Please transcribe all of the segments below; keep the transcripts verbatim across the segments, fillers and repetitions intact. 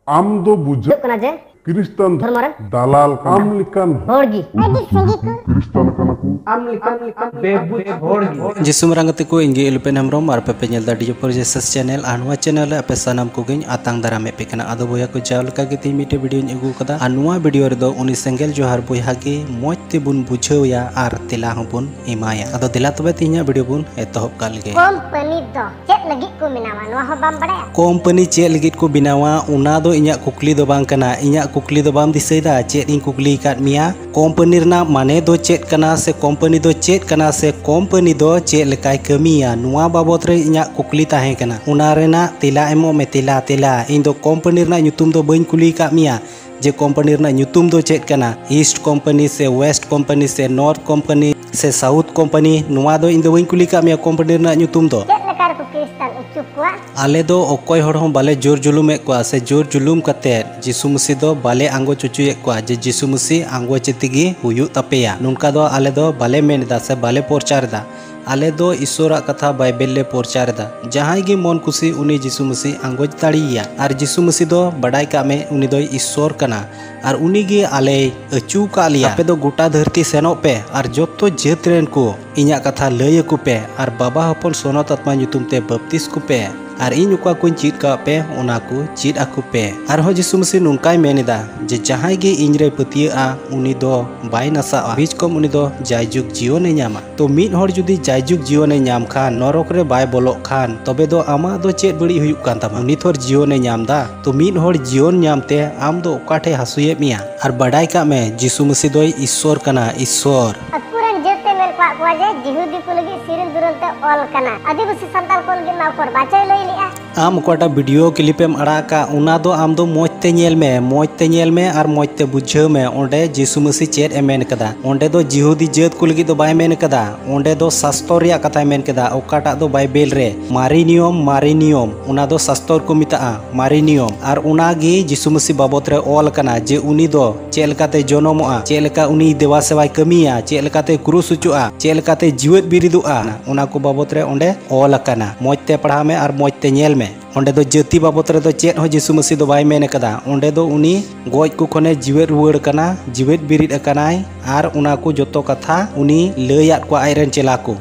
ᱟᱢ ᱫᱚ ᱵᱩᱡᱷᱟᱹᱜ ᱦᱩᱭᱩᱜ ᱠᱟᱱᱟ ᱡᱮ ᱠᱨᱤᱥᱴᱟᱱ ᱫᱷᱚᱨᱢᱚ ᱨᱮᱱ ᱫᱟᱞᱟᱞ ᱠᱟᱱᱟ᱾ ᱟᱢ ᱞᱮᱠᱟᱱ ᱦᱚᱲ ᱜᱮ ᱠᱨᱤᱥᱴᱟᱱ ᱠᱟᱱᱟ ᱠᱚ᱾ ᱟᱢ ᱞᱮᱠᱟᱱ ᱵᱮᱵᱩᱡ ᱦᱚᱲ ᱜᱮ᱾ ᱡᱤᱥᱩ ᱢᱟᱨᱟᱝ ᱜᱟᱛᱮ ᱠᱚ, ᱤᱧ ᱜᱮ ᱤᱞᱩᱯᱮᱱ ᱦᱮᱢᱵᱨᱚᱢ ᱟᱨ ᱟᱯᱮ ᱯᱮ ᱧᱮᱞ ᱮᱫᱟ ᱰᱤᱡᱮ ᱯᱷᱳᱨ ᱡᱮᱥᱟᱥ ᱪᱮᱱᱮᱞ᱾ ᱟᱨ ᱱᱚᱣᱟ ᱪᱮᱱᱮᱞ ᱨᱮ ᱟᱯᱮ ᱥᱟᱱᱟᱢ ᱠᱚᱜᱮᱧ ᱟᱛᱟᱝ ᱫᱟᱨᱟᱢᱮᱫ ᱯᱮ ᱠᱟᱱᱟ᱾ ᱟᱫᱚ ᱵᱚᱭᱦᱟ ᱠᱚ, ᱡᱟᱣ ᱞᱮᱠᱟ ᱜᱮ ᱛᱮᱦᱮᱧ ᱢᱤᱫᱴᱮᱡ ᱵᱷᱤᱰᱤᱭᱳᱧ ᱟᱹᱜᱩ ᱟᱠᱟᱫᱟ᱾ ᱟᱨ ᱱᱚᱣᱟ ᱵᱷᱤᱰᱤᱭᱳ ᱨᱮᱫᱚ ᱩᱱᱤ ᱥᱮᱸᱜᱮᱞ ᱡᱚᱦᱟᱨ ᱵᱚᱭᱦᱟ ᱜᱮ ᱢᱚᱡᱽ ᱛᱮᱵᱚᱱ ᱵᱩᱡᱷᱟᱹᱣ ᱮᱭᱟ ᱟᱨ ᱛᱮᱞᱟ ᱦᱚᱸᱵᱚᱱ ᱮᱢᱟᱭᱟ᱾ ᱟᱫᱚ ᱫᱮᱞᱟ ᱛᱚᱵᱮ ᱛᱮᱦᱮᱧᱟᱜ ᱵᱷᱤᱰᱤᱭᱳ ᱵᱚᱱ ᱮᱛᱚᱦᱚᱵ ᱠᱟᱜ ᱞᱮᱜᱮ᱾ ᱠᱚᱢᱯᱟᱱᱤ ᱫᱚ ᱪᱮᱫ ᱞᱟᱹᱜᱤᱫ ᱠᱚ ᱵᱮᱱᱟᱣᱟ, ᱱᱚᱣᱟ ᱦᱚᱸ ᱵᱟᱢ ᱵᱟᱲᱟᱭᱟ? ᱠᱚᱢᱯᱟᱱᱤ ᱪᱮᱫ ᱞᱟᱹᱜᱤᱫ ᱠᱚ ᱵᱮᱱᱟᱣᱟ, ᱚᱱᱟ ᱫᱚ ᱤᱧᱟᱹᱜ ᱠᱩᱠᱞᱤ ᱫᱚ ᱵᱟᱝ ᱠᱟᱱᱟ᱾ ᱤᱧᱟᱹᱜ ᱠᱩᱠᱞᱤ ᱫᱚ ᱵᱟᱢ ᱫᱤᱥᱟᱹᱭᱮᱫᱟ? ᱪᱮᱫ ᱤᱧ ᱠᱩᱠᱞᱤ ᱟᱠᱟᱫ ᱢᱮᱭᱟ? ᱠᱚᱢᱯᱟᱱᱤ ᱨᱮᱱᱟᱜ ᱢᱟᱱᱮ ᱫᱚ ᱪᱮᱫ ᱠᱟᱱᱟ, ᱥᱮ ᱠᱚᱢᱯᱟᱱᱤ ᱫᱚ ᱪᱮᱫ ᱠᱟᱱᱟ, ᱥᱮ ᱠᱚᱢᱯᱟᱱᱤ ᱫᱚ ᱪᱮᱫ ᱞᱮᱠᱟᱭ ᱠᱟᱹᱢᱤᱭᱟ, ᱱᱚᱣᱟ ᱵᱟᱵᱚᱛ ᱨᱮ ᱤᱧᱟᱹᱜ ᱠᱩᱠᱞᱤ ᱛᱟᱦᱮᱸ ᱠᱟᱱᱟ᱾ ᱚᱱᱟ ᱨᱮᱱᱟᱜ ᱛᱮᱞᱟ ᱮᱢᱚᱜ ᱢᱮ, ᱛᱮᱞᱟ, ᱛᱮᱞᱟ᱾ ᱤᱧ ᱫᱚ ᱠᱚᱢᱯᱟᱱᱤ ᱨᱮᱱᱟᱜ ᱧᱩᱛᱩᱢ ᱫᱚ ᱵᱟᱹᱧ ᱠᱩᱞᱤ ᱟᱠᱟᱫ ᱢᱮᱭᱟ᱾ ᱡᱮ ᱠᱳᱢᱯᱟᱱᱤ ᱨᱮᱱᱟᱜ ᱧᱩᱛᱩᱢ ᱫᱚ ᱪᱮᱫ ᱠᱟᱱᱟ, ᱤᱥᱴ ᱠᱳᱢᱯᱟᱱᱤ ᱥᱮ ᱳᱭᱮᱥᱴ ᱠᱳᱢᱯᱟᱱᱤ ᱥᱮ ᱱᱚᱨᱛᱷ ᱠᱳᱢᱯᱟᱱᱤ ᱥᱮ ᱥᱟᱣᱩᱛᱷ ᱠᱳᱢᱯᱟᱱᱤ, ᱱᱚᱣᱟ ᱫᱚ ᱤᱧ ᱫᱚ ᱵᱟᱹᱧ ᱠᱩᱞᱤ ᱠᱟᱜ ᱢᱮᱭᱟ ᱠᱳᱢᱯᱟᱱᱤ ᱨᱮᱱᱟᱜ ᱧᱩᱛᱩᱢ ᱫᱚ᱾ ᱪᱮᱫ ᱞᱮᱠᱟ ᱨᱮᱠᱚ ᱠᱷᱨᱤᱥᱴᱟᱱ ᱚᱪᱚ ᱠᱚᱣᱟ? ᱟᱞᱮ ᱫᱚ ᱚᱠᱚᱭ ᱦᱚᱲ ᱦᱚᱸ ᱵᱟᱞᱮ ᱡᱳᱨ ᱡᱩᱞᱩᱢᱮᱫ ᱠᱚᱣᱟ ᱥᱮ ᱡᱳᱨ ᱡᱩᱞᱩᱢ ᱠᱟᱛᱮᱫ ᱡᱤᱥᱩ ᱢᱟᱹᱥᱤ ᱫᱚ ᱵᱟᱞᱮ ᱟᱸᱜᱚᱪ ᱦᱚᱪᱚᱭᱮᱫ ᱠᱚᱣᱟ ᱡᱮ ᱡᱤᱥᱩ ᱢᱟᱹᱥᱤ ᱟᱸᱜᱚᱪ ᱛᱮᱜᱮ ᱦᱩᱭᱩᱜ ᱛᱟᱯᱮᱭᱟ, ᱱᱚᱝᱠᱟ ᱫᱚ ᱟᱞᱮ ᱫᱚ ᱵᱟᱞᱮ ᱢᱮᱱ ᱮᱫᱟ ᱥᱮ ᱵᱟᱞᱮ ᱯᱨᱚᱪᱟᱨ ᱮᱫᱟ᱾ ᱟᱞᱮ ᱫᱚ ᱤᱥᱥᱚᱨᱟᱜ ᱠᱟᱛᱷᱟ ᱵᱟᱭᱵᱮᱞ ᱞᱮ ᱯᱨᱚᱪᱟᱨ ᱮᱫᱟ᱾ ᱡᱟᱦᱟᱸᱭ ᱜᱮ ᱢᱚᱱ ᱠᱩᱥᱤ ᱩᱱᱤ ᱡᱤᱥᱩ ᱢᱟᱹᱥᱤ ᱟᱸᱜᱚᱪ ᱫᱟᱲᱮᱭᱟᱭᱟ᱾ ᱟᱨ ᱡᱤᱥᱩ ᱢᱟᱹᱥᱤ ᱫᱚ ᱵᱟᱰᱟᱭ ᱠᱟᱜ ᱢᱮ, ᱩᱱᱤ ᱫᱚᱭ ᱤᱥᱥᱚᱨ ᱠᱟᱱᱟ᱾ ᱟᱨ ᱩᱱᱤ ᱜᱮ ᱟᱞᱮᱭ ᱟᱹᱪᱩ ᱠᱟᱜ ᱞᱮᱭᱟ᱾ ᱟᱯᱮ ᱫᱚ ᱜᱚᱴᱟ ᱫᱷᱟᱹᱨᱛᱤ ᱥᱮᱱᱚᱜ ᱯᱮ ᱟᱨ ᱡᱚᱛᱚ ᱡᱟᱹᱛ ᱨᱮᱱ ᱠᱚ ᱤᱧᱟᱹᱜ ᱠᱟᱛᱷᱟ ᱞᱟᱹᱭ ᱟᱠᱚ ᱯᱮ᱾ ᱟᱨ ᱵᱟᱵᱟ, ᱦᱚᱯᱚᱱ, ᱥᱚᱱᱚᱛ ᱟᱛᱢᱟ ᱧᱩᱛᱩᱢ ᱛᱮ ᱵᱟᱯᱛᱤᱥ ᱠᱚᱯᱮ᱾ ᱟᱨ ᱤᱧ ᱚᱠᱟ ᱠᱚᱧ ᱪᱮᱫ ᱠᱟᱜ ᱯᱮ, ᱚᱱᱟ ᱠᱚ ᱪᱮᱫ ᱟᱠᱚ ᱯᱮ᱾ ᱟᱨᱦᱚᱸ ᱡᱤᱥᱩ ᱢᱟᱹᱥᱤ ᱱᱚᱝᱠᱟᱭ ᱢᱮᱱ ᱮᱫᱟ ᱡᱮ ᱡᱟᱦᱟᱸᱭ ᱜᱮ ᱤᱧ ᱨᱮᱭ ᱯᱟᱹᱛᱭᱟᱹᱜᱼᱟ, ᱩᱱᱤ ᱫᱚ ᱵᱟᱭ ᱱᱟᱥᱟᱜᱼᱟ, ᱵᱤᱪᱠᱚᱢ ᱩᱱᱤ ᱫᱚ ᱡᱟᱭᱡᱩᱜᱽ ᱡᱤᱭᱚᱱᱮ ᱧᱟᱢᱟ᱾ ᱛᱚ ᱢᱤᱫ ᱦᱚᱲ ᱡᱩᱫᱤ ᱡᱟᱭᱡᱩᱜᱽ ᱡᱤᱭᱚᱱᱮ ᱧᱟᱢ ᱠᱷᱟᱱ, ᱱᱚᱨᱚᱠ ᱨᱮ ᱵᱟᱭ ᱵᱚᱞᱚᱜ ᱠᱷᱟᱱ, ᱛᱚᱵᱮ ᱫᱚ ᱟᱢᱟᱜ ᱫᱚ ᱪᱮᱫ ᱵᱟᱹᱲᱤᱡ ᱦᱩᱭᱩᱜ ᱠᱟᱱ ᱛᱟᱢᱟ? ᱩᱱᱤ ᱛᱷᱚᱨ ᱡᱤᱭᱚᱱᱮ ᱧᱟᱢ ᱫᱟ᱾ ᱛᱚ ᱢᱤᱫ ᱦᱚᱲ ᱡᱤᱭᱚᱱ ᱧᱟᱢ ᱛᱮ ᱟᱢ ᱫᱚ ᱚᱠᱟ ᱴᱷᱮᱡ ᱦᱟᱹᱥᱩᱭᱮᱫ ᱢᱮᱭᱟ? ᱟᱨ ᱵᱟᱰᱟᱭ ᱠᱟᱜ ᱢᱮ, ᱡᱤᱥᱩ ᱢᱟᱹᱥᱤ ᱫᱚᱭ ᱤᱥᱥᱚᱨ ᱠᱟᱱᱟ, ᱤᱥᱥᱚᱨ᱾ ᱟᱠᱚᱨᱮᱱ ᱡᱟᱹᱛ ᱛᱮ ᱢᱮᱱ ᱠᱟᱜ ᱠᱚᱣᱟ ᱡᱮ ᱡᱤᱦᱩᱫᱤ ᱠᱚ ᱞᱟᱹᱜᱤᱫ ᱥᱤᱨᱤᱞ ᱫᱩᱨᱟᱹᱝ ᱛᱮ ᱚᱞ ᱠᱟᱱᱟ᱾ ᱟᱹᱫᱤᱵᱟᱹᱥᱤ ᱥᱟᱱᱛᱟᱲ ᱠᱚ ᱞᱟᱹᱜᱤᱫ ᱢᱟ ᱩᱠᱩᱨ ᱵᱟᱪᱚᱭ ᱞᱟᱹᱭ ᱞᱮᱜᱼᱟ᱾ ᱟᱢ ᱚᱠᱟᱴᱟᱜ ᱵᱷᱤᱰᱤᱭᱳ ᱠᱞᱤᱯ ᱮᱢ ᱟᱲᱟᱜ ᱟᱠᱟᱫ, ᱚᱱᱟ ᱫᱚ ᱟᱢ ᱫᱚ ᱢᱚᱡᱽ ᱛᱮ ᱧᱮᱞ ᱢᱮ, ᱢᱚᱡᱽ ᱛᱮ ᱧᱮᱞ ᱢᱮ ᱟᱨ ᱢᱚᱡᱽ ᱛᱮ ᱵᱩᱡᱷᱟᱹᱣ ᱢᱮ᱾ ᱚᱸᱰᱮ ᱡᱤᱥᱩ ᱢᱟᱹᱥᱤ ᱪᱮᱫ ᱮ ᱢᱮᱱ ᱠᱟᱫᱟ? ᱚᱸᱰᱮ ᱫᱚ ᱡᱤᱦᱩᱫᱤ ᱡᱟᱹᱛ ᱠᱚ ᱞᱟᱹᱜᱤᱫ ᱫᱚ ᱵᱟᱭ ᱢᱮᱱ ᱠᱟᱫᱟ, ᱚᱸᱰᱮ ᱫᱚ ᱥᱟᱥᱛᱚᱨ ᱨᱮᱭᱟᱜ ᱠᱟᱛᱷᱟᱭ ᱢᱮᱱ ᱠᱟᱫᱟ, ᱚᱠᱟᱴᱟᱜ ᱫᱚ ᱵᱟᱭᱵᱮᱞ ᱨᱮ ᱢᱟᱨᱮ ᱱᱤᱭᱚᱢ, ᱢᱟᱨᱮ ᱱᱤᱭᱚᱢ, ᱚᱱᱟ ᱫᱚ ᱥᱟᱥᱛᱚᱨ ᱠᱚ ᱢᱮᱛᱟᱜᱼᱟ, ᱢᱟᱨᱮ ᱱᱤᱭᱚᱢ᱾ ᱟᱨ ᱚᱱᱟ ᱜᱮ ᱡᱤᱥᱩ ᱢᱟᱹᱥᱤ ᱵᱟᱵᱚᱛ ᱨᱮ ᱚᱞ ᱟᱠᱟᱱᱟ ᱡᱮ ᱩᱱᱤ ᱫᱚ ᱪᱮᱫ ᱞᱮᱠᱟᱛᱮ ᱡᱚᱱᱚᱢᱚᱜᱼᱟ, ᱪᱮᱫ ᱞᱮᱠᱟ ᱩᱱᱤ ᱫᱮᱵᱟ ᱥᱮᱵᱟᱭ ᱠᱟᱹᱢᱤᱭᱟ, ᱪᱮᱫ ᱞᱮᱠᱟᱛᱮ ᱠᱨᱩᱥ ᱦᱚᱪᱚᱜᱼᱟ, ᱪᱮᱫ ᱞᱮᱠᱟᱛᱮ ᱡᱤᱣᱮᱫ ᱵᱤᱨᱤᱫᱚᱜᱼᱟ, ᱚᱱᱟ ᱠᱚ ᱵᱟᱵᱚᱛ ᱨᱮ ᱚᱸᱰᱮ ᱚᱞ ᱟᱠᱟᱱᱟ᱾ ᱢᱚᱡᱽ ᱛᱮ ᱯᱟᱲᱦᱟᱣ ᱢᱮ ᱟᱨ ᱢᱚᱡᱽ ᱛᱮ ᱧᱮᱞ ᱢᱮ᱾ ᱚᱸᱰᱮ ᱫᱚ ᱡᱟᱹᱛᱤ ᱵᱟᱵᱚᱛ ᱨᱮᱫᱚ ᱪᱮᱫ ᱦᱚᱸ ᱡᱤᱥᱩ ᱢᱟᱹᱥᱤ ᱫᱚ ᱵᱟᱭ ᱢᱮᱱ ᱟᱠᱟᱫᱟ᱾ ᱚᱸᱰᱮ ᱫᱚ ᱩᱱᱤ ᱜᱚᱡ ᱠᱚ ᱠᱷᱚᱱᱮ ᱡᱤᱣᱮᱫ ᱨᱩᱣᱟᱹᱲ ᱠᱟᱱᱟ, ᱡᱤᱣᱮᱫ ᱵᱮᱨᱮᱫ ᱟᱠᱟᱱᱟᱭ, ᱟᱨ ᱚᱱᱟ ᱠᱚ ᱡᱚᱛᱚ ᱠᱟᱛᱷᱟ ᱩᱱᱤ ᱞᱟᱹᱭᱟᱫ ᱠᱚᱣᱟ ᱟᱡ ᱨᱮᱱ ᱪᱮᱞᱟ ᱠᱚ᱾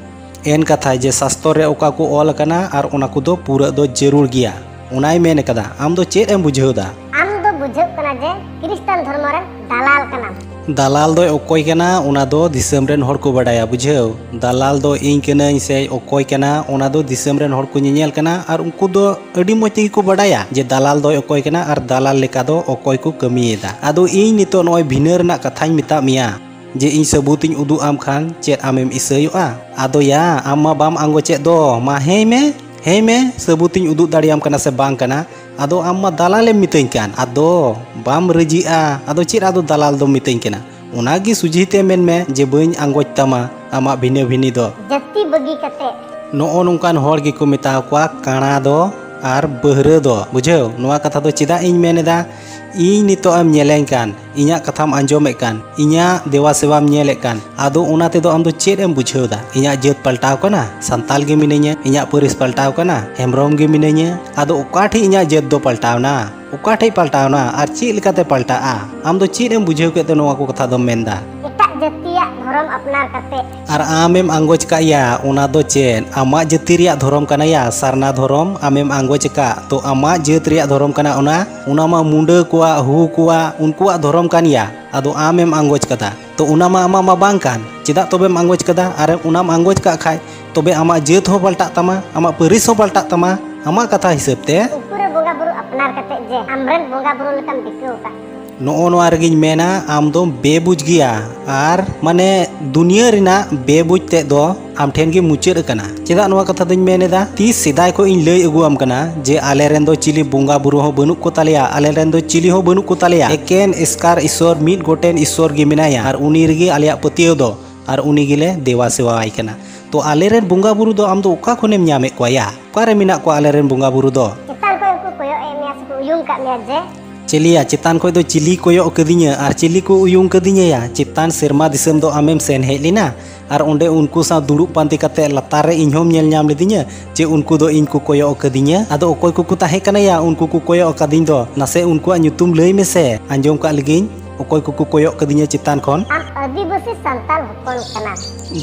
ᱮᱱ ᱠᱟᱛᱷᱟᱭ ᱡᱮ ᱥᱟᱥᱛᱚᱨ ᱨᱮ ᱚᱠᱟ ᱠᱚ ᱚᱞ ᱟᱠᱟᱱᱟ ᱟᱨ ᱚᱱᱟ ᱠᱚᱫᱚ ᱯᱩᱨᱟᱹᱜ ᱫᱚ ᱡᱟᱹᱨᱩᱲ ᱜᱮᱭᱟ, ᱚᱱᱟᱭ ᱢᱮᱱ ᱟᱠᱟᱫᱟ᱾ ᱟᱢ ᱫᱚ ᱪᱮᱫ ᱮᱢ ᱵᱩᱡᱷᱟᱹᱣ ᱫᱟ? ᱟᱢ ᱫᱚ ᱵᱩᱡᱷᱟᱹᱜ ᱠᱟᱱᱟ ᱡᱮ ᱠᱷᱨᱤᱥᱴᱟᱱ ᱫᱷᱚᱨᱢᱚ ᱨᱮᱱ ᱫᱟᱞᱟᱞ ᱠᱟᱱᱟᱢ᱾ ᱫᱟᱞᱟᱞ ᱫᱚᱭ ᱚᱠᱚᱭ ᱠᱟᱱᱟ, ᱚᱱᱟ ᱫᱚ ᱫᱤᱥᱚᱢ ᱨᱮᱱ ᱦᱚᱲ ᱠᱚ ᱵᱟᱰᱟᱭᱟ, ᱵᱩᱡᱷᱟᱹᱣ? ᱫᱟᱞᱟᱞ ᱫᱚ ᱤᱧ ᱠᱟᱹᱱᱟᱹᱧ ᱥᱮ ᱚᱠᱚᱭ ᱠᱟᱱᱟ, ᱚᱱᱟ ᱫᱚ ᱫᱤᱥᱚᱢ ᱨᱮᱱ ᱦᱚᱲ ᱠᱚ ᱧᱮᱧᱮᱞ ᱠᱟᱱᱟ, ᱟᱨ ᱩᱱᱠᱩ ᱫᱚ ᱟᱹᱰᱤ ᱢᱚᱡᱽ ᱛᱮᱜᱮ ᱠᱚ ᱵᱟᱰᱟᱭᱟ ᱡᱮ ᱫᱟᱞᱟᱞ ᱫᱚᱭ ᱚᱠᱚᱭ ᱠᱟᱱᱟ ᱟᱨ ᱫᱟᱞᱟᱞ ᱞᱮᱠᱟ ᱫᱚ ᱚᱠᱚᱭ ᱠᱚ ᱠᱟᱹᱢᱤᱭᱮᱫᱟ᱾ ᱟᱫᱚ ᱤᱧ ᱱᱤᱛᱚᱜ ᱱᱚᱜᱼᱚᱭ ᱵᱷᱤᱱᱟᱹ ᱨᱮᱱᱟᱜ ᱠᱟᱛᱷᱟᱧ ᱢᱮᱛᱟᱫ ᱢᱮᱭᱟ, ᱡᱮ ᱤᱧ ᱥᱟᱹᱵᱩᱛ ᱤᱧ ᱩᱫᱩᱜ ᱟᱢ ᱠᱷᱟᱱ ᱪᱮᱫ ᱟᱢᱮᱢ ᱤᱥᱟᱹᱭᱚᱜᱼᱟ? ᱟᱫᱚ ᱭᱟ, ᱟᱢ ᱢᱟ ᱵᱟᱢ ᱟᱸᱜᱚᱪᱮᱫ ᱫᱚ, ᱢᱟ ᱦᱮᱸᱭ ᱢᱮ, ᱦᱮᱸᱭ ᱢᱮ, ᱥᱟᱹᱵᱩᱛ ᱤᱧ ᱩᱫᱩᱜ ᱫᱟᱲᱮᱭᱟᱢ ᱠᱟᱱᱟ ᱥᱮ ᱵᱟᱝ ᱠᱟᱱᱟ? ᱟᱫᱚ ᱟᱢ ᱢᱟ ᱫᱟᱞᱟᱞᱮᱢ ᱢᱤᱛᱟᱹᱧ ᱠᱟᱱ, ᱟᱫᱚ ᱵᱟᱢ ᱨᱟᱹᱡᱤᱜᱼᱟ, ᱟᱫᱚ ᱪᱮᱫ ᱟᱫᱚ ᱫᱟᱞᱟᱞ ᱫᱚᱢ ᱢᱤᱛᱟᱹᱧ ᱠᱟᱱᱟ? ᱚᱱᱟᱜᱮ ᱥᱚᱡᱷᱮ ᱛᱮ ᱢᱮᱱ ᱢᱮ ᱡᱮ ᱵᱟᱹᱧ ᱟᱸᱜᱚᱪ ᱛᱟᱢᱟ ᱟᱢᱟᱜ ᱵᱷᱤᱱᱟᱹ ᱵᱷᱤᱱᱤ ᱫᱚ᱾ ᱡᱟᱹᱛᱤ ᱵᱟᱹᱜᱤ ᱠᱟᱛᱮ᱾ ᱱᱚᱜᱼᱚ ᱱᱚᱝᱠᱟᱱ ᱦᱚᱲ ᱜᱮᱠᱚ ᱢᱮᱛᱟ ᱠᱚᱣᱟ ᱠᱟᱬᱟ ᱫᱚ ᱟᱨ ᱵᱟᱹᱦᱨᱟᱹ ᱫᱚ, ᱵᱩᱡᱷᱟᱹᱣ? ᱱᱚᱣᱟ ᱠᱟᱛᱷᱟ ᱫᱚ ᱪᱮᱫᱟᱜ ᱤᱧ ᱢᱮᱱ ᱮᱫᱟ? ᱤᱧ ᱱᱤᱛᱚᱜ ᱮᱢ ᱧᱮᱞᱮᱧ ᱠᱟᱱ, ᱤᱧᱟᱹᱜ ᱠᱟᱛᱷᱟᱢ ᱟᱸᱡᱚᱢᱮᱫ ᱠᱟᱱ, ᱤᱧᱟᱹᱜ ᱫᱮᱵᱟ ᱥᱮᱵᱟᱢ ᱧᱮᱞᱮᱫ ᱠᱟᱱ, ᱟᱫᱚ ᱚᱱᱟ ᱛᱮᱫᱚ ᱟᱢ ᱫᱚ ᱪᱮᱫ ᱮᱢ ᱵᱩᱡᱷᱟᱹᱣ ᱫᱟ? ᱤᱧᱟᱹᱜ ᱡᱟᱹᱛ ᱯᱟᱞᱴᱟᱣ ᱠᱟᱱᱟ? ᱥᱟᱱᱛᱟᱞ ᱜᱮ ᱢᱤᱱᱟᱹᱧᱟ? ᱤᱧᱟᱹᱜ ᱯᱟᱹᱨᱤᱥ ᱯᱟᱞᱴᱟᱣ ᱠᱟᱱᱟ? ᱦᱮᱢᱵᱨᱚᱢ ᱜᱮ ᱢᱤᱱᱟᱹᱧᱟ? ᱟᱫᱚ ᱚᱠᱟ ᱴᱷᱮᱡ ᱤᱧᱟᱹᱜ ᱡᱟᱹᱛ ᱫᱚ ᱯᱟᱞᱴᱟᱣ ᱱᱟ? ᱚᱠᱟ ᱴᱷᱮᱡ ᱯᱟᱞᱴᱟᱣ ᱱᱟ ᱟᱨ ᱪᱮᱫ ᱞᱮᱠᱟᱛᱮ ᱯᱟᱞᱴᱟᱜᱼᱟ? ᱟᱢ ᱫᱚ ᱪᱮᱫ ᱮᱢ ᱵᱩᱡᱷᱟᱹᱣ ᱠᱮᱫ ᱛᱮ ᱱᱚᱣᱟ ᱠᱚ ᱠᱟᱛᱷᱟ ᱫᱚᱢ ᱢᱮᱱ ᱫᱟ? ᱮᱴᱟᱜ ᱡᱟᱹᱛᱤᱭᱟᱜ ᱫᱷᱚᱨᱚᱢ ᱟᱯᱱᱟᱨ ᱠᱟᱛᱮ᱾ ᱟᱨ ᱟᱢᱮᱢ ᱟᱸᱜᱚᱪ ᱠᱟᱜ ᱭᱟ, ᱚᱱᱟ ᱫᱚ ᱪᱮᱫ? ᱟᱢᱟᱜ ᱡᱟᱹᱛᱤ ᱨᱮᱭᱟᱜ ᱫᱷᱚᱨᱚᱢ ᱠᱟᱱᱟ ᱭᱟ, ᱥᱟᱨᱱᱟ ᱫᱷᱚᱨᱚᱢ ᱟᱢᱮᱢ ᱟᱸᱜᱚᱪ ᱟᱠᱟᱫ, ᱛᱚ ᱟᱢᱟᱜ ᱡᱟᱹᱛ ᱨᱮᱭᱟᱜ ᱫᱷᱚᱨᱚᱢ ᱠᱟᱱᱟ ᱚᱱᱟ, ᱚᱱᱟ ᱢᱟ ᱢᱩᱸᱰᱟᱹ ᱠᱚᱣᱟᱜ, ᱦᱩ ᱠᱚᱣᱟᱜ, ᱩᱱᱠᱩᱣᱟᱜ ᱫᱷᱚᱨᱚᱢ ᱠᱟᱱ ᱭᱟ, ᱟᱫᱚ ᱟᱢᱮᱢ ᱟᱸᱜᱚᱪ ᱠᱟᱫᱟ᱾ ᱛᱚ ᱚᱱᱟ ᱢᱟ ᱟᱢᱟᱜ ᱢᱟ ᱵᱟᱝ ᱠᱟᱱ, ᱪᱮᱫᱟᱜ ᱛᱚᱵᱮᱢ ᱟᱸᱜᱚᱪ ᱠᱟᱫᱟ? ᱟᱨ ᱚᱱᱟᱢ ᱟᱸᱜᱚᱪ ᱠᱟᱜ ᱠᱷᱟᱡ, ᱛᱚᱵᱮ ᱟᱢᱟᱜ ᱡᱟᱹᱛ ᱦᱚᱸ ᱯᱟᱞᱴᱟᱜ ᱛᱟᱢᱟ, ᱟᱢᱟᱜ ᱯᱟᱹᱨᱤᱥ ᱦᱚᱸ ᱯᱟᱞᱴᱟᱜ ᱛᱟᱢᱟ, ᱟᱢᱟᱜ ᱠᱟᱛᱷᱟ ᱦᱤᱥᱟᱹᱵ ᱛᱮ᱾ ᱩᱱᱠᱩ ᱨᱮ ᱵᱚᱸᱜᱟ ᱵᱩᱨᱩ ᱟᱯᱱᱟᱨ ᱠᱟᱛᱮ ᱡᱮ ᱟᱢᱨᱮᱱ ᱵᱚᱸᱜᱟ ᱵᱩᱨᱩ ᱞᱮᱠᱟᱢ ᱫᱤᱥᱟᱹ ᱟᱠᱟᱫ᱾ ᱱᱚᱜᱼᱚ ᱱᱚᱣᱟ ᱨᱮᱜᱮᱧ ᱢᱮᱱᱟ, ᱟᱢ ᱫᱚᱢ ᱵᱮᱵᱩᱡᱽ ᱜᱮᱭᱟ᱾ ᱟᱨ ᱢᱟᱱᱮ ᱫᱩᱱᱤᱭᱟᱹ ᱨᱮᱱᱟᱜ ᱵᱮᱵᱩᱡᱽ ᱛᱮᱫ ᱫᱚ ᱟᱢ ᱴᱷᱮᱱ ᱜᱮ ᱢᱩᱪᱟᱹᱫ ᱟᱠᱟᱱᱟ᱾ ᱪᱮᱫᱟᱜ ᱱᱚᱣᱟ ᱠᱟᱛᱷᱟ ᱫᱚᱧ ᱢᱮᱱ ᱮᱫᱟ? ᱛᱤᱥ ᱥᱮᱫᱟᱭ ᱠᱷᱚᱱ ᱤᱧ ᱞᱟᱹᱭ ᱟᱹᱜᱩ ᱟᱢ ᱠᱟᱱᱟ ᱡᱮ ᱟᱞᱮ ᱨᱮᱱ ᱫᱚ ᱪᱤᱞᱤ ᱵᱚᱸᱜᱟ ᱵᱩᱨᱩ ᱦᱚᱸ ᱵᱟᱹᱱᱩᱜ ᱠᱚ ᱛᱟᱞᱮᱭᱟ, ᱟᱞᱮ ᱨᱮᱱ ᱫᱚ ᱪᱤᱞᱤ ᱦᱚᱸ ᱵᱟᱹᱱᱩᱜ ᱠᱚ ᱛᱟᱞᱮᱭᱟ, ᱮᱠᱮᱱ ᱮᱥᱠᱟᱨ ᱤᱥᱚᱨ, ᱢᱤᱫ ᱜᱚᱴᱮᱱ ᱤᱥᱚᱨ ᱜᱮ ᱢᱮᱱᱟᱭᱟ, ᱟᱨ ᱩᱱᱤ ᱨᱮᱜᱮ ᱟᱞᱮᱭᱟᱜ ᱯᱟᱹᱛᱭᱟᱹᱣ ᱫᱚ, ᱟᱨ ᱩᱱᱤ ᱜᱮᱞᱮ ᱫᱮᱵᱟ ᱥᱮᱵᱟᱣᱟᱭ ᱠᱟᱱᱟ᱾ ᱛᱚ ᱟᱞᱮ ᱨᱮᱱ ᱵᱚᱸᱜᱟ ᱵᱩᱨᱩ ᱫᱚ ᱟᱢ ᱫᱚ ᱚᱠᱟ ᱠᱷᱚᱱᱮᱢ ᱧᱟᱢᱮᱫ ᱠᱚᱣᱟ ᱭᱟ? ᱚᱠᱟ ᱨᱮ ᱢᱮᱱᱟᱜ ᱠᱚᱣᱟ ᱟᱞᱮ ᱨᱮᱱ ᱵᱚᱸᱜᱟ ᱵᱩᱨᱩ ᱫᱚ? ᱪᱮᱛᱟᱱ ᱠᱷᱚᱱ ᱩᱱᱠᱩ ᱠᱚᱭᱚᱜ ᱮᱫ ᱢᱮᱭᱟ ᱥᱮᱠᱚ ᱩᱭᱩᱝ ᱠᱟᱜ ᱢᱮᱭᱟ ᱡᱮ ᱪᱮᱞᱤᱭᱟ, ᱪᱮᱛᱟᱱ ᱠᱷᱚᱡ ᱫᱚ ᱪᱤᱞᱤ ᱠᱚᱭᱚᱜ ᱠᱟᱹᱫᱤᱧᱟ ᱟᱨ ᱪᱤᱞᱤ ᱠᱚ ᱩᱭᱩᱝ ᱠᱟᱹᱫᱤᱧᱟ ᱭᱟ? ᱪᱮᱛᱟᱱ ᱥᱮᱨᱢᱟ ᱫᱤᱥᱚᱢ ᱫᱚ ᱟᱢᱮᱢ ᱥᱮᱱ ᱦᱮᱡ ᱞᱮᱱᱟ ᱟᱨ ᱚᱸᱰᱮ ᱩᱱᱠᱩ ᱥᱟᱶ ᱫᱩᱲᱩᱵ ᱯᱟᱱᱛᱮ ᱠᱟᱛᱮ ᱞᱟᱛᱟᱨ ᱨᱮ ᱤᱧ ᱦᱚᱸᱢ ᱧᱮᱞ ᱧᱟᱢ ᱞᱮᱫᱤᱧᱟ ᱡᱮ ᱩᱱᱠᱩ ᱫᱚ ᱤᱧ ᱠᱚ ᱠᱚᱭᱚᱜ ᱠᱟᱹᱫᱤᱧᱟ? ᱟᱫᱚ ᱚᱠᱚᱭ ᱠᱚᱠᱚ ᱛᱟᱦᱮᱸ ᱠᱟᱱᱟ ᱭᱟ ᱩᱱᱠᱩ ᱠᱚ ᱠᱚᱭᱚᱜ ᱟᱠᱟᱫᱤᱧ ᱫᱚ? ᱱᱟᱥᱮ ᱩᱱᱠᱩᱣᱟᱜ ᱧᱩᱛᱩᱢ ᱞᱟᱹᱭ ᱢᱮᱥᱮ, ᱟᱸᱡᱚᱢ ᱠᱟᱜ ᱞᱮᱜᱤᱧ ᱚᱠᱚᱭ ᱠᱚᱠᱚ ᱠᱚᱭᱚᱜ ᱠᱟᱹᱫᱤᱧᱟ ᱪᱮᱛᱟᱱ ᱠᱷᱚᱱ᱾ ᱟᱢ ᱟᱹᱫᱤᱵᱟᱹᱥᱤ ᱥᱟᱱᱛᱟᱲ ᱦᱚᱯᱚᱱ ᱠᱟᱱᱟ᱾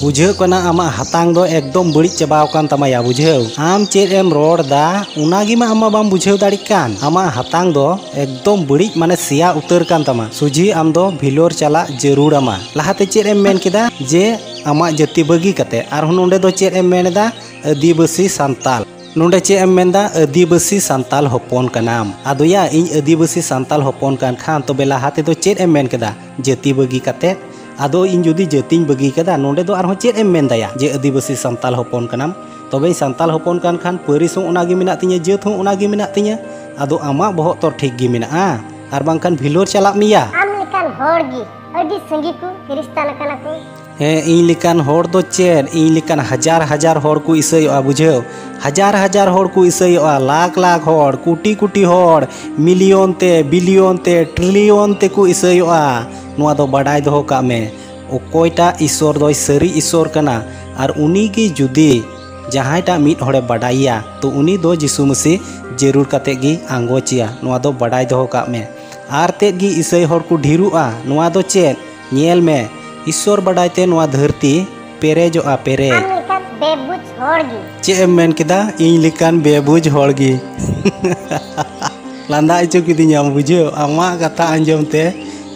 ᱵᱩᱡᱷᱟᱹᱜ ᱠᱟᱱᱟ ᱟᱢᱟᱜ ᱦᱟᱛᱟᱝ ᱫᱚ ᱮᱠᱫᱚᱢ ᱵᱟᱹᱲᱤᱡ ᱪᱟᱵᱟᱣ ᱟᱠᱟᱱ ᱛᱟᱢᱟ ᱭᱟ, ᱵᱩᱡᱷᱟᱹᱣ? ᱟᱢ ᱪᱮᱫ ᱮᱢ ᱨᱚᱲ ᱫᱟ ᱚᱱᱟ ᱜᱮ ᱢᱟ ᱟᱢ ᱢᱟ ᱵᱟᱢ ᱵᱩᱡᱷᱟᱹᱣ ᱫᱟᱲᱮᱜ ᱠᱟᱱ᱾ ᱟᱢᱟᱜ ᱦᱟᱛᱟᱝ ᱫᱚ ᱮᱠᱫᱚᱢ ᱵᱟᱹᱲᱤᱡ, ᱢᱟᱱᱮ ᱥᱮᱭᱟ ᱩᱛᱟᱹᱨ ᱠᱟᱱ ᱛᱟᱢᱟ᱾ ᱥᱩᱡᱷᱤ ᱟᱢ ᱫᱚ ᱵᱷᱤᱞᱳᱨ ᱪᱟᱞᱟᱜ ᱡᱟᱹᱨᱩᱲ ᱟᱢᱟ᱾ ᱞᱟᱦᱟᱛᱮ ᱪᱮᱫ ᱮᱢ ᱢᱮᱱ ᱠᱮᱫᱟ ᱡᱮ ᱟᱢᱟᱜ ᱡᱟᱹᱛᱤ ᱵᱟᱹᱜᱤ ᱠᱟᱛᱮ, ᱟᱨᱦᱚᱸ ᱱᱚᱸᱰᱮ ᱫᱚ ᱪᱮᱫ ᱮᱢ ᱢᱮᱱ ᱮᱫᱟ? ᱟᱹᱫᱤᱵᱟᱹᱥᱤ ᱥᱟᱱᱛᱟᱞ᱾ ᱱᱚᱸᱰᱮ ᱪᱮᱫ ᱮᱢ ᱢᱮᱱᱫᱟ? ᱟᱹᱫᱤᱵᱟᱹᱥᱤ ᱥᱟᱱᱛᱟᱞ ᱦᱚᱯᱚᱱ ᱠᱟᱱᱟᱢ᱾ ᱟᱫᱚ ᱭᱟ, ᱤᱧ ᱟᱹᱫᱤᱵᱟᱹᱥᱤ ᱥᱟᱱᱛᱟᱞ ᱦᱚᱯᱚᱱ ᱠᱟᱱ ᱠᱷᱟᱱ ᱛᱚᱵᱮ ᱞᱟᱦᱟ ᱛᱮᱫᱚ ᱪᱮᱫ ᱮᱢ ᱢᱮᱱ ᱠᱮᱫᱟ? ᱡᱟᱹᱛᱤ ᱵᱟᱹᱜᱤ ᱠᱟᱛᱮ᱾ ᱟᱫᱚ ᱤᱧ ᱡᱩᱫᱤ ᱡᱟᱹᱛᱤᱧ ᱵᱟᱹᱜᱤ ᱠᱟᱫᱟ, ᱱᱚᱸᱰᱮ ᱫᱚ ᱟᱨᱦᱚᱸ ᱪᱮᱫ ᱮᱢ ᱢᱮᱱ ᱫᱟᱭᱟ ᱡᱮ ᱟᱹᱫᱤᱵᱟᱹᱥᱤ ᱥᱟᱱᱛᱟᱞ ᱦᱚᱯᱚᱱ ᱠᱟᱱᱟᱢ? ᱛᱚᱵᱮᱧ ᱥᱟᱱᱛᱟᱞ ᱦᱚᱯᱚᱱ ᱠᱟᱱ ᱠᱷᱟᱱ ᱯᱟᱹᱨᱤᱥ ᱦᱚᱸ ᱚᱱᱟ ᱜᱮ ᱢᱮᱱᱟᱜ ᱛᱤᱧᱟᱹ, ᱡᱟᱹᱛ ᱦᱚᱸ ᱚᱱᱟ ᱜᱮ ᱢᱮᱱᱟᱜ ᱛᱤᱧᱟᱹ᱾ ᱟᱫᱚ ᱟᱢᱟᱜ ᱵᱚᱦᱚᱜ ᱛᱚ ᱴᱷᱤᱠ ᱜᱮ ᱢᱮᱱᱟᱜᱼᱟ, ᱟᱨ ᱵᱟᱝᱠᱷᱟᱱ ᱵᱷᱤᱞᱳᱨ ᱪᱟᱞᱟᱜ ᱢᱮᱭᱟ᱾ ᱟᱢ ᱞᱮᱠᱟᱱ ᱦᱚᱲ ᱜᱮ ᱟᱹᱰᱤ ᱥᱟᱸᱜᱮ ᱠᱚ ᱠᱷᱨᱤᱥᱴᱟᱱ ᱟᱠᱟᱱᱟ ᱠᱚ᱾ ᱦᱮᱸ, ᱤᱧ ᱞᱮᱠᱟᱱ ᱦᱚᱲ ᱫᱚ ᱪᱮᱫ? ᱤᱧ ᱞᱮᱠᱟᱱ ᱦᱟᱡᱟᱨ ᱦᱟᱡᱟᱨ ᱦᱚᱲ ᱠᱚ ᱤᱥᱟᱹᱭᱚᱜᱼᱟ, ᱵᱩᱡᱷᱟᱹᱣ? ᱦᱟᱡᱟᱨ ᱦᱟᱡᱟᱨ ᱦᱚᱲ ᱠᱚ ᱤᱥᱟᱹᱭᱚᱜᱼᱟ, ᱞᱟᱠᱷ ᱞᱟᱠᱷ ᱦᱚᱲ, ᱠᱳᱴᱤ ᱠᱳᱴᱤ ᱦᱚᱲ, ᱢᱤᱞᱤᱭᱚᱱ ᱛᱮ, ᱵᱤᱞᱤᱭᱚᱱ ᱛᱮ, ᱴᱨᱤᱞᱤᱭᱚᱱ ᱛᱮᱠᱚ ᱤᱥᱟᱹᱭᱚᱜᱼᱟ᱾ ᱱᱚᱣᱟ ᱫᱚ ᱵᱟᱰᱟᱭ ᱫᱚᱦᱚ ᱠᱟᱜ ᱢᱮ᱾ ᱚᱠᱚᱭᱴᱟᱜ ᱤᱥᱥᱚᱨ ᱫᱚᱭ ᱥᱟᱹᱨᱤ ᱤᱥᱥᱚᱨ ᱠᱟᱱᱟ, ᱟᱨ ᱩᱱᱤ ᱜᱮ ᱡᱩᱫᱤ ᱡᱟᱦᱟᱸᱭᱴᱟᱜ ᱢᱤᱫ ᱦᱚᱲᱮ ᱵᱟᱰᱟᱭᱮᱭᱟ, ᱛᱚ ᱩᱱᱤ ᱫᱚ ᱡᱤᱥᱩ ᱢᱟᱹᱥᱤ ᱡᱟᱹᱨᱩᱲ ᱠᱟᱛᱮ ᱜᱮ ᱟᱸᱜᱚᱪᱮᱭᱟ᱾ ᱱᱚᱣᱟ ᱫᱚ ᱵᱟᱰᱟᱭ ᱫᱚᱦᱚ ᱠᱟᱜ ᱢᱮ᱾ ᱟᱨ ᱛᱮᱫ ᱜᱮ ᱤᱥᱟᱹᱭ ᱦᱚᱲ ᱠᱚ ᱰᱷᱮᱨᱚᱜᱼᱟ᱾ ᱱᱚᱣᱟ ᱫᱚ ᱪᱮᱫ? ᱧᱮᱞ ᱢᱮ, ᱤᱥᱥᱚᱨ ᱵᱟᱰᱟᱭ ᱛᱮ ᱱᱚᱣᱟ ᱫᱷᱟᱹᱨᱛᱤ ᱯᱮᱨᱮᱡᱚᱜᱼᱟ, ᱯᱮᱨᱮᱡ᱾ ᱟᱢ ᱞᱮᱠᱟᱱ ᱵᱮᱵᱩᱡᱽ ᱦᱚᱲ ᱜᱮ᱾ ᱪᱮᱫ ᱮᱢ ᱢᱮᱱ ᱠᱮᱫᱟ? ᱤᱧ ᱞᱮᱠᱟᱱ ᱵᱮᱵᱩᱡᱽ ᱦᱚᱲ ᱜᱮ᱾ ᱞᱟᱸᱫᱟ ᱦᱚᱪᱚ ᱠᱤᱫᱤᱧᱟᱢ, ᱵᱩᱡᱷᱟᱹᱣ? ᱟᱢᱟᱜ ᱠᱟᱛᱷᱟ ᱟᱸᱡᱚᱢ ᱛᱮ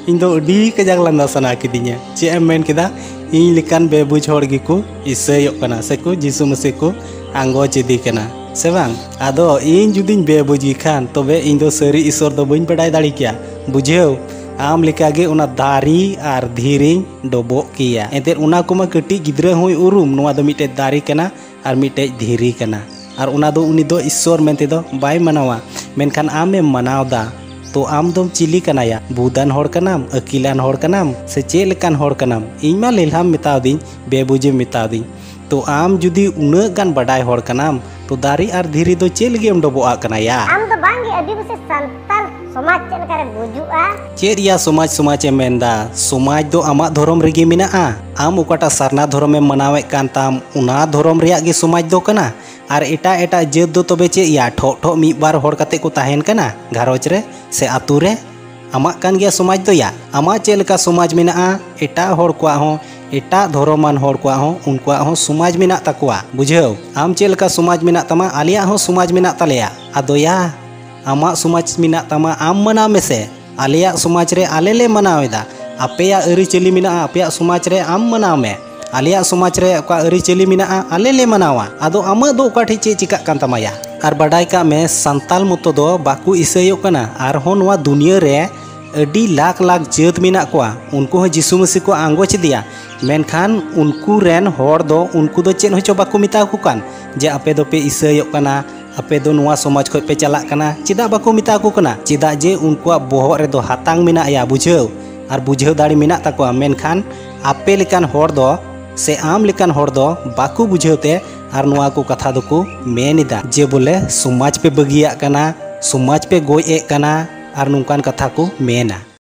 ᱤᱧ ᱫᱚ ᱟᱹᱰᱤ ᱠᱟᱡᱟᱠ ᱞᱟᱸᱫᱟ ᱥᱟᱱᱟ ᱠᱤᱫᱤᱧᱟ᱾ ᱪᱮᱫ ᱮᱢ ᱢᱮᱱ ᱠᱮᱫᱟ? ᱤᱧ ᱞᱮᱠᱟᱱ ᱵᱮᱵᱩᱡᱽ ᱦᱚᱲ ᱜᱮᱠᱚ ᱤᱥᱟᱹᱭᱚᱜ ᱠᱟᱱᱟ ᱥᱮᱠᱚ ᱡᱤᱥᱩ ᱢᱟᱹᱥᱤ ᱠᱚ ᱟᱸᱜᱚᱪ ᱤᱫᱤ ᱠᱟᱱᱟ, ᱥᱮ ᱵᱟᱝ? ᱟᱫᱚ ᱤᱧ ᱡᱩᱫᱤᱧ ᱵᱮᱵᱩᱡᱽ ᱜᱮ ᱠᱷᱟᱱ, ᱛᱚᱵᱮ ᱤᱧ ᱫᱚ ᱥᱟᱹᱨᱤ ᱤᱥᱚᱨ ᱫᱚ ᱵᱟᱹᱧ ᱵᱟᱰᱟᱭ ᱫᱟᱲᱮ ᱠᱮᱭᱟ, ᱵᱩᱡᱷᱟᱹᱣ? ᱟᱢ ᱞᱮᱠᱟᱜᱮ ᱚᱱᱟ ᱫᱟᱨᱮ ᱟᱨ ᱫᱷᱤᱨᱤᱧ ᱰᱚᱵᱚᱜ ᱠᱮᱭᱟ᱾ ᱮᱱᱛᱮᱫ ᱚᱱᱟ ᱠᱚᱢᱟ ᱠᱟᱹᱴᱤᱡ ᱜᱤᱫᱽᱨᱟᱹ ᱦᱚᱸᱭ ᱩᱨᱩᱢ, ᱱᱚᱣᱟ ᱫᱚ ᱢᱤᱫᱴᱮᱡ ᱫᱟᱨᱮ ᱠᱟᱱᱟ ᱟᱨ ᱢᱤᱫᱴᱮᱡ ᱫᱷᱤᱨᱤ ᱠᱟᱱᱟ᱾ ᱟᱨ ᱚᱱᱟ ᱫᱚ ᱩᱱᱤ ᱫᱚ ᱤᱥᱥᱚᱨ ᱢᱮᱱᱛᱮ ᱫᱚ ᱵᱟᱭ ᱢᱟᱱᱟᱣᱟ, ᱢᱮᱱᱠᱷᱟᱱ ᱟᱢᱮᱢ ᱢᱟᱱᱟᱣ ᱫᱟ᱾ ᱛᱚ ᱟᱢ ᱫᱚᱢ ᱪᱤᱞᱤ ᱠᱟᱱᱟᱭᱟ? ᱵᱩᱫᱟᱱ ᱦᱚᱲ ᱠᱟᱱᱟᱢ, ᱟᱹᱠᱤᱞᱟᱱ ᱦᱚᱲ ᱠᱟᱱᱟᱢ, ᱥᱮ ᱪᱮᱫ ᱞᱮᱠᱟᱱ ᱦᱚᱲ ᱠᱟᱱᱟᱢ? ᱤᱧ ᱢᱟ ᱞᱮᱞᱦᱟᱢ ᱢᱮᱛᱟᱣᱫᱤᱧ, ᱵᱮᱵᱩᱡᱮᱢ ᱢᱮᱛᱟᱣᱫᱤᱧ᱾ ᱛᱚ ᱟᱢ ᱡᱩᱫᱤ ᱩᱱᱟᱹᱜ ᱜᱟᱱ ᱵᱟᱰᱟᱭ ᱦᱚᱲ ᱠᱟᱱᱟᱢ, ᱛᱚ ᱫᱟᱨᱮ ᱟᱨ ᱫᱷᱤᱨᱤ ᱫᱚ ᱪᱮᱫ ᱞᱟᱹᱜᱤᱫ ᱮᱢ ᱰᱚᱵᱚᱜ ᱟᱜ ᱠᱟᱱᱟ ᱭᱟ? ᱟᱢ ᱫᱚ ᱵᱟᱝᱜᱮ ᱟᱹᱫᱤᱵᱟᱹᱥᱤ ᱥᱟᱱᱛᱟᱞ ᱥᱚᱢᱟᱡᱽ ᱪᱮᱫ ᱞᱮᱠᱟᱨᱮ ᱜᱩᱡᱩᱜᱼᱟ? ᱪᱮᱫ ᱭᱟ ᱥᱚᱢᱟᱡᱽ ᱥᱚᱢᱟᱡᱽ ᱮᱢ ᱢᱮᱱᱫᱟ? ᱥᱚᱢᱟᱡᱽ ᱫᱚ ᱟᱢᱟᱜ ᱫᱷᱚᱨᱚᱢ ᱨᱮᱜᱮ ᱢᱮᱱᱟᱜᱼᱟ᱾ ᱟᱢ ᱚᱠᱟᱴᱟᱜ ᱥᱟᱨᱱᱟ ᱫᱷᱚᱨᱚᱢ ᱮᱢ ᱢᱟᱱᱟᱣᱮᱫ ᱠᱟᱱ ᱛᱟᱢ, ᱚᱱᱟ ᱫᱷᱚᱨᱚᱢ ᱨᱮᱭᱟᱜ ᱜᱮ ᱥᱚᱢᱟᱡᱽ ᱫᱚ ᱠᱟᱱᱟ᱾ ᱟᱨ ᱮᱴᱟᱜ ᱮᱴᱟᱜ ᱡᱟᱹᱛ ᱫᱚ ᱛᱚᱵᱮ ᱪᱮᱫ ᱭᱟ? ᱴᱷᱚᱜ ᱴᱷᱚᱜ ᱢᱤᱫ ᱵᱟᱨ ᱦᱚᱲ ᱠᱟᱛᱮ ᱠᱚ ᱛᱟᱦᱮᱱ ᱠᱟᱱᱟ ᱜᱷᱟᱨᱚᱸᱡᱽ ᱨᱮ ᱥᱮ ᱟᱛᱳ ᱨᱮ᱾ ᱟᱢᱟᱜ ᱠᱟᱱ ᱜᱮᱭᱟ ᱥᱚᱢᱟᱡᱽ ᱫᱚ ᱭᱟ᱾ ᱟᱢᱟᱜ ᱪᱮᱫ ᱞᱮᱠᱟ ᱥᱚᱢᱟᱡᱽ ᱢᱮᱱᱟᱜᱼᱟ, ᱮᱴᱟᱜ ᱦᱚᱲ ᱠᱚᱣᱟᱜ ᱦᱚᱸ, ᱮᱴᱟᱜ ᱫᱷᱚᱨᱚᱢᱟᱱ ᱦᱚᱲ ᱠᱚᱣᱟᱜ ᱦᱚᱸ, ᱩᱱᱠᱩᱣᱟᱜ ᱦᱚᱸ ᱥᱚᱢᱟᱡᱽ ᱢᱮᱱᱟᱜ ᱛᱟᱠᱚᱣᱟ᱾ ᱵᱩᱡᱷᱟᱹᱣ? ᱟᱢ ᱪᱮᱫ ᱞᱮᱠᱟ ᱥᱚᱢᱟᱡᱽ ᱢᱮᱱᱟᱜ ᱛᱟᱢᱟ, ᱟᱞᱮᱭᱟᱜ ᱦᱚᱸ ᱥᱚᱢᱟᱡᱽ ᱢᱮᱱᱟᱜ ᱛᱟᱞᱮᱭᱟ᱾ ᱟᱫᱚ ᱭᱟ, ᱟᱢᱟᱜ ᱥᱚᱢᱟᱡᱽ ᱢᱮᱱᱟᱜ ᱛᱟᱢᱟ, ᱟᱢ ᱢᱟᱱᱟᱣ ᱢᱮᱥᱮ᱾ ᱟᱞᱮᱭᱟᱜ ᱥᱚᱢᱟᱡᱽ ᱨᱮ ᱟᱞᱮ ᱞᱮ ᱢᱟᱱᱟᱣ ᱮᱫᱟ᱾ ᱟᱯᱮᱭᱟᱜ ᱟᱹᱨᱤᱪᱟᱹᱞᱤ ᱢᱮᱱᱟᱜᱼᱟ, ᱟᱯᱮᱭᱟᱜ ᱥᱚᱢᱟᱡᱽ ᱨᱮ ᱟᱢ ᱢᱟᱱᱟᱣ ᱢᱮ᱾ ᱟᱞᱮᱭᱟᱜ ᱥᱚᱢᱟᱡᱽ ᱨᱮ ᱚᱠᱟ ᱟᱹᱨᱤᱪᱟᱹᱞᱤ ᱢᱮᱱᱟᱜᱼᱟ, ᱟᱞᱮ ᱞᱮ ᱢᱟᱱᱟᱣᱟ᱾ ᱟᱫᱚ ᱟᱢᱟᱜ ᱫᱚ ᱚᱠᱟ ᱴᱷᱮᱡ ᱪᱮᱫ ᱪᱤᱠᱟᱜ ᱠᱟᱱ ᱛᱟᱢᱟ ᱭᱟ? ᱟᱨ ᱵᱟᱰᱟᱭ ᱠᱟᱜ ᱢᱮ, ᱥᱟᱱᱛᱟᱞ ᱢᱚᱛᱚ ᱫᱚ ᱵᱟᱠᱚ ᱤᱥᱟᱹᱭᱚᱜ ᱠᱟᱱᱟ᱾ ᱟᱨᱦᱚᱸ ᱱᱚᱣᱟ ᱫᱩᱱᱤᱭᱟᱹ ᱨᱮ ᱟᱹᱰᱤ ᱞᱟᱠᱷ ᱞᱟᱠᱷ ᱡᱟᱹᱛ ᱢᱮᱱᱟᱜ ᱠᱚᱣᱟ, ᱩᱱᱠᱩ ᱦᱚᱸ ᱡᱤᱥᱩ ᱢᱟᱹᱥᱤ ᱠᱚ ᱟᱸᱜᱚᱪ ᱮᱫᱮᱭᱟ᱾ ᱢᱮᱱᱠᱷᱟᱱ ᱩᱱᱠᱩ ᱨᱮᱱ ᱦᱚᱲ ᱫᱚ, ᱩᱱᱠᱩ ᱫᱚ ᱪᱮᱫ ᱦᱚᱸᱪᱚ ᱵᱟᱠᱚ ᱢᱮᱛᱟ ᱠᱚ ᱠᱟᱱ ᱡᱮ ᱟᱯᱮ ᱫᱚᱯᱮ ᱤᱥᱟᱹᱭᱚᱜ ᱠᱟᱱᱟ, ᱟᱯᱮ ᱫᱚ ᱱᱚᱣᱟ ᱥᱚᱢᱟᱡᱽ ᱠᱷᱚᱡ ᱯᱮ ᱪᱟᱞᱟᱜ ᱠᱟᱱᱟ᱾ ᱪᱮᱫᱟᱜ ᱵᱟᱠᱚ ᱢᱮᱛᱟ ᱠᱚ ᱠᱟᱱᱟ? ᱪᱮᱫᱟᱜ ᱡᱮ ᱩᱱᱠᱩᱣᱟᱜ ᱵᱚᱦᱚᱜ ᱨᱮᱫᱚ ᱦᱟᱛᱟᱝ ᱢᱮᱱᱟᱜ ᱭᱟ, ᱵᱩᱡᱷᱟᱹᱣ? ᱟᱨ ᱵᱩᱡᱷᱟᱹᱣ ᱫᱟᱲᱮ ᱢᱮᱱᱟᱜ ᱛᱟᱠᱚᱣᱟ, ᱢᱮᱱᱠᱷᱟᱱ ᱟᱯᱮ ᱞᱮᱠᱟᱱ ᱦᱚᱲ ᱫᱚ ᱥᱮ ᱟᱢ ᱞᱮᱠᱟᱱ ᱦᱚᱲ ᱫᱚ ᱵᱟᱠᱚ ᱵᱩᱡᱷᱟᱹᱣ ᱛᱮ ᱟᱨ ᱱᱚᱣᱟ ᱠᱚ ᱠᱟᱛᱷᱟ ᱫᱚᱠᱚ ᱢᱮᱱ ᱮᱫᱟ ᱡᱮ ᱵᱚᱞᱮ ᱥᱚᱢᱟᱡᱽ ᱯᱮ ᱵᱟᱹᱜᱤᱭᱟᱜ ᱠᱟᱱᱟ, ᱥᱚᱢᱟᱡᱽ ᱯᱮ ᱜᱚᱡ ᱮᱫ ᱠᱟᱱᱟ, ᱟᱨ ᱱᱚᱝᱠᱟᱱ ᱠᱟᱛᱷᱟ ᱠᱚ ᱢᱮᱱᱟ᱾